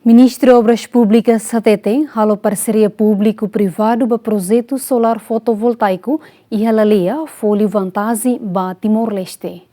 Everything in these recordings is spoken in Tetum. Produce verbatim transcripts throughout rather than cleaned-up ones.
Ministru Obras Públikas hateten halo parseria públiku-privadu ba projetu solár fotovoltaiku iha Laleya fó liu vantajen ba Timor-Leste.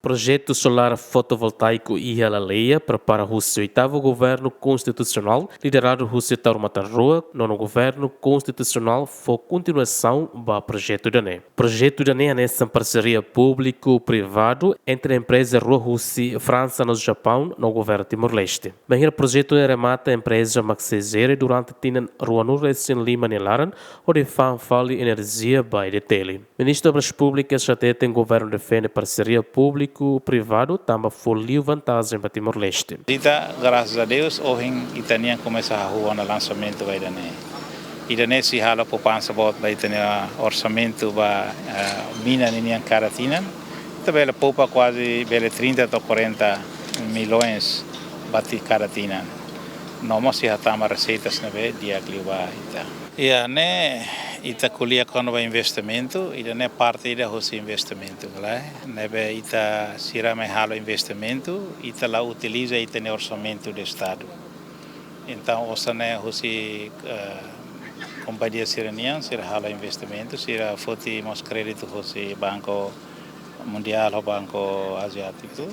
Projetu solár fotovoltaiku iha Laleya prepara husi oitavu governu konstitusionál, lideradu husi Taur Matan Ruak, nonu governu konstitusionál fó kontinuasaun ba projetu ida-ne'e. Projetu ida-ne'e hanesan parseria públiku-privadu entre empreza rua husi Fransa no Japaun no governu Timor-Leste. Bainhira projetu ne'e remata, empreza mak sei jere durante tinan ruanulu-resin-lima nia laran, hodi fa'an fali enerjia ba E D T L. Ministru Obras Públikas hateten governu defende parseria públiku-privadu tanba fó liu vantajen ba Timor-Leste. Ita, grasas a Deus, ohin ita-nian komesa hahú ona lansamentu ba ida-ne'e. Ida-ne'e sei halo poupansa boot ba ita-nia orsamentu ba, eh, mina ninian kada tinan. Ita bele poupa kuaze bele trinta to'o quarenta milhões ba ti-, kada tinan. No mós sei hatama reseitas ne'ebé di'ak liu ba ita. Iha ne'e ita ko'alia kona-ba investimentu, ida-ne'e parte ida hosi investimentu, ka lae? Ne'ebé ita sira mai halo investimentu, ita la utiliza ita-nia orsamentu de Estadu. Entaun, osan ne'e hosi, eh, kompañia sira-nian, sira halo investimentu, sira foti mós kréditu hosi Banku Mundiál ho Banku Aziátiku.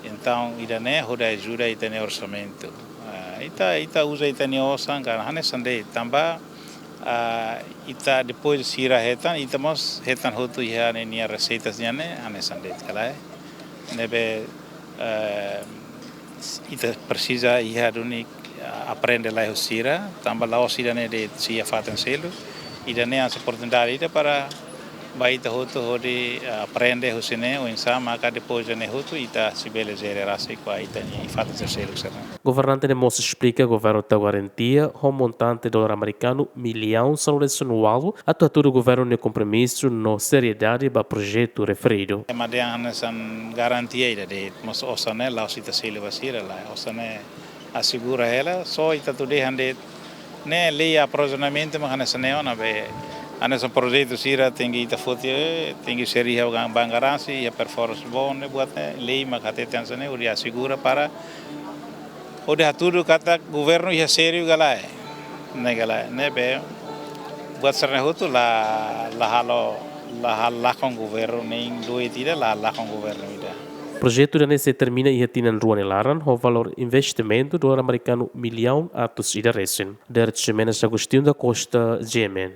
Entaun, ida-ne'e hodi ajuda ita-nia orsamentu. Ah, ita, ita uza ita-nia osan, ka hanesan de'it, tanba, ah, ita depois sira hetan, ita mós hetan hotu iha ninia reseitas nian ne'e, hanesan de'it, ka lae? Ne'ebé, eh, ita presiza iha duni, ah, aprende lai husi sira, tanba la'ós ida-ne'e de'it sei iha fatin seluk, ida-ne'e hanesan oportunidade ida para ba ita hotu hodi, ah, aprende husi ne'e, oinsá maka depois de ne'e hotu ita sei bele jere rasik ba ita-nia fatin seluk sira. Governante ne'e mós esplika governu tau garantia ho montante dolar amerikanu millaun sanulu-resin-ualu atu hatudu governu nia kompromisu no seriedade ba projetu referidu. Ema dehan hanesan garantia ida de'it, mas osan ne'e la'ós ita selu ba sira, lae, osan ne'e asegura hela, só ita atu dehan de'it ne'e lei aprovizionamentu mak hanesan ne'e ona be, hanesan projetu sira tenke ita foti, eh, tenke seri iha bank, bank garansi, iha performance bond, ne'e buat ne'e lei mak hateten hanesan ne'e, hodi asegura para hodi hatudu katak governu iha sériu ka lae. Ne'e ka lae, ne'ebé buat sira-ne'e hotu la, la halo, la halo lakon governu, nein doit ida la halo lakon governu ida. Projetu ida-ne'e sei termina iha tinan rua nia laran, ho valór investimentu dolar amerikanu millaun atus ida resin. Derek Ximenes Agostinho da Costa, G M N.